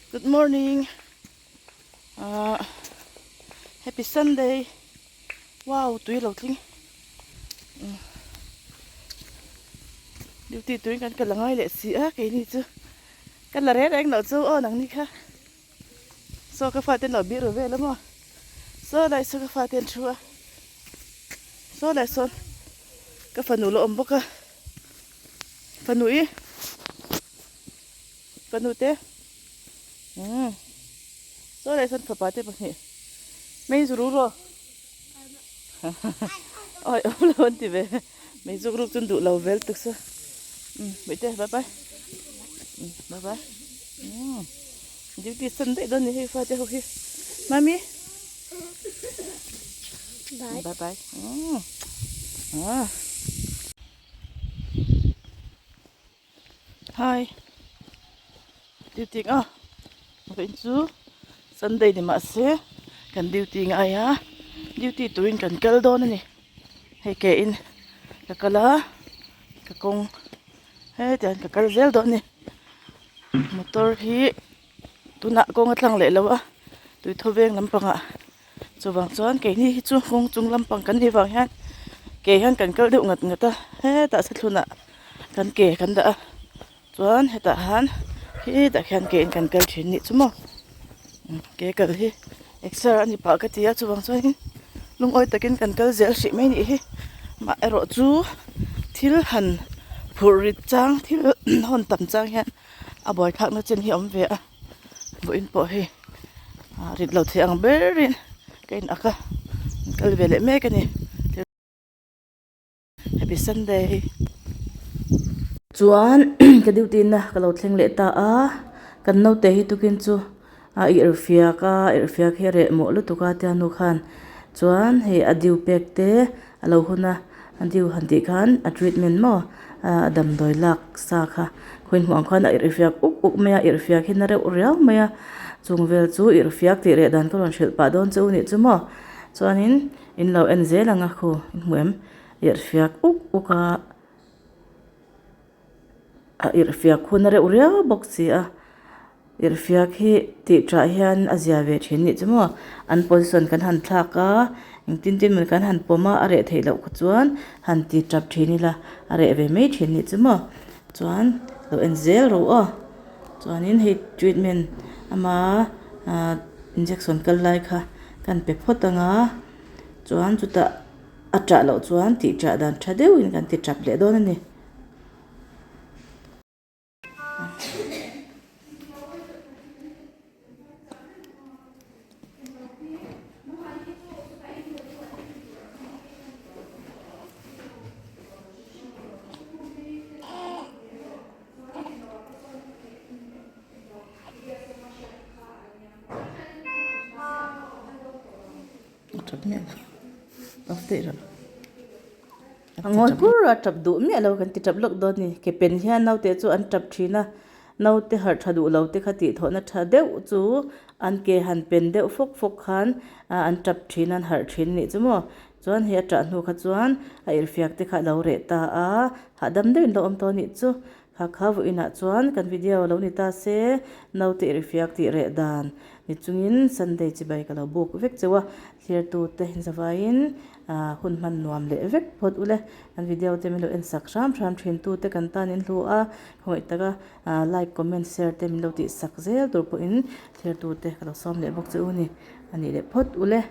Good morning ah happy sunday wow tui lo tling duty turin kan kal angai leh si a keini chu kan la reng reng loh chu aw nangni kha saw ka fate an lo bih ru vel a maw saw lai saw ka fate an thu a saw lai sawn ka fanu la awm bawk a fanu i. Ka nute umm saw leh sawn fapa te pahnih mei zu ru rawh awi awm lo an ti ve mei zuk ruk chu an duh lo vel tuk sa umm mei te bye bye umm bye bye umm duty san daih dawn a ni hei fate ho hi mami bye bye umm ah. Hi duty a vawiin chu sunday ni mahse kan duty ngai a duty turin kan kal dawn a ni hei ke in ka kal a ka kawng hetiang ka kal zel dawn a ni motor hi tunah kawng a tlang leh lo a tui thaw veng lampangah chuvang chuan keini hi chu kawng chung lampang kan nih vang hian ke hian kan kal deuh ngat ngat a hetah sathlunah kan ke kan dah a chuan hetah han hetah khian ke in kan kal thin nih chu maw ke kal hi exer a ni pah ka ti a chuvang chuanin lungawi takin kan kal zel hrih mai nih hi mah erawh chu thil han phurh rit chang thil hawn tam chang hian a buaithlakna chin hi a awm ve a. Vawiin pawh hei ah rit lo thei ang berin ka in ak a an kal ve leh mek a ni happy sunday chuan ka duty na ka lo thleng leh ta a kan naute hi tukin chu a irhfiak a irhfiak hi a reh mawh lutuk a tia nu khan chuan hei a due pek te a lo hun a a due han tih khan a treatment maw a damdawi lak sa kha khawi hmuh ang khan a irhfiak uk uk mai a irhfiak hi na reuh riau mai a chung vel chu irhfiak tih reh dan ka rawn hrilh pah dawn che u nih chu maw chuanin in lo en zel ang a khu in hmu em irhfiak uk uk a a irhfiak hun a reuh riau bawk si a. Irhfiak hi tih ṭah hian a zia ve ṭhin nih chu maw an position kan han thlak a engtin tin maw kan han pawm a a reh theih loh kha chuan han ti tap ṭhin ila a reh ve mai ṭhin nih chu maw chuan lo en zel rawh aw chuanin hei treatment ama ah injection kal lai kha kan pe phawt ang a chuan chutah a ṭah loh chuan tih ṭah dan ṭha deuhin kan ti tap leh dawn a ni. A ngawi kur a tap duh miah lo kan ti tap lawk dawn a ni ke pen hian naute chu an tap thin a naute harh tha duh lo te kha tih thawhna tha deuh chu an ke han pen deuh fawk fawk khan ah an tap thin a an harh thin a nih chu maw chuan hei a tah hnu kha chuan a irhfiak te kha a lo reh ta a hahdam deuhin lo awm tawh a nih chu kha kha vawiinah chuan kan video lo ni ta se naute irhfiak tih reh dan ni chungin sunday chibai ka lo buk vek cheu a thirtute zavaiin Ahh hun hman nuam leh vek phawt ule kan video te min lo en sak hram hram thin tu te kan tan in hlu a khawngaih taka ahh like comment share te min lo tih sak zel tur pawhin thlir tu te ka lo sawm leh bawk che u ni a nih leh phawt ule.